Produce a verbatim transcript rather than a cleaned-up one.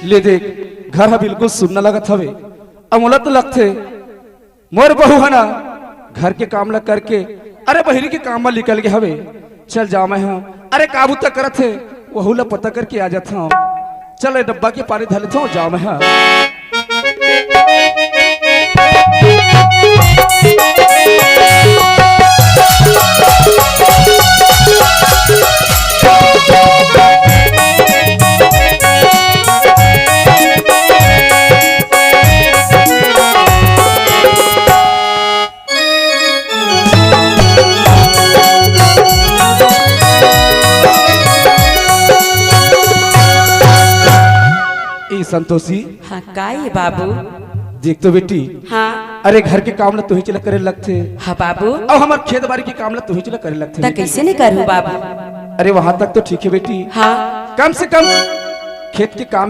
ले देख, घर ह बिल्कुल सुन्ना लगत हवे। अउ मोला तो लगथे, मोर बहू ह ना घर के काम ला करके, अरे, बहिरी के काम म निकल गे हवे। चल जा मैं ह, अरे, का बूता करत हे, वहू ला पता करके आ जात हंव। चल, ए डब्बा के पानी धर लेथंव, जा मैं ह। ए संतोषी, हाँ, का ए बाबू? देख तो बेटी, हाँ। अरे, घर के काम ला तुही चला करे लगथे। हाँ बाबू। अउ हमर खेत बारी के काम ला तुही चला करे लगथे त बेटी। कइसे नइ करहूँ बाबू? अरे, वहाँ तक तो ठीक हे बेटी। हाँ। कम से कम खेत के काम